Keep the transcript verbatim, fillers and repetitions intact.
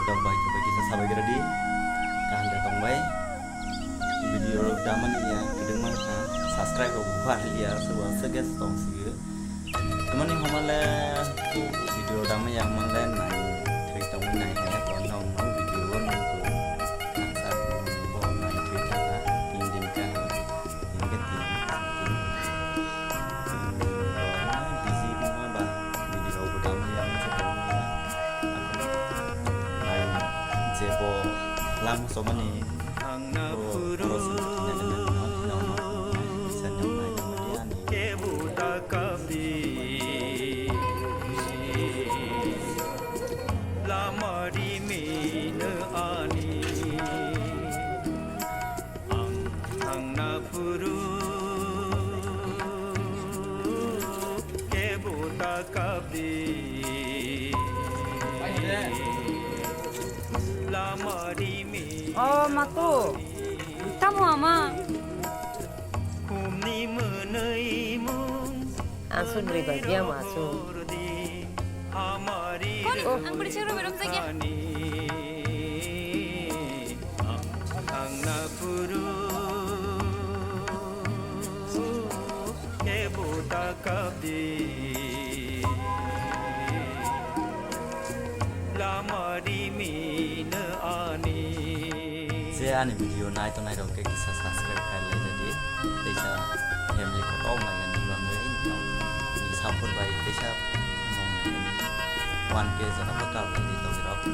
Rok bai khe bai kisa sabai gra di. Kaham de tong bai. Video rok damani ya, kidang mang kha. Subscribe rok buha liya, sobo se guys tong sigi. Tamani homale video dama ya male nai thai tong nai ya to nong nong video nong ko. Nang sa bo nai thai ta tin din ka. Hingke tin, tin. Busy ma ba, video bo dam ya, ma se dam ya. Nai, je bo lam somani, bo, bo sing, nai, nai, nai, nai, nai, nai, nai, nai, nai, nai, nai, nai. Lamari mino ani. Ang thangna phuru kebo ta kabdi. Lama rimi. Oh, Mato. Tamo ama. Humni mwnwi mung. Ang sundri bai biang ma su. Kon, ang pwrwi chwng rw bai rwmjak ya. Ang na phuru kebo ta kabdi. Lama rimi no ani. Je ani video nai to nai rok khe kisa subscribe khai lai di. Teisa family ko tong lai ni bang de ni tong. Ni support bai teisa one K jana ko kal di to rok.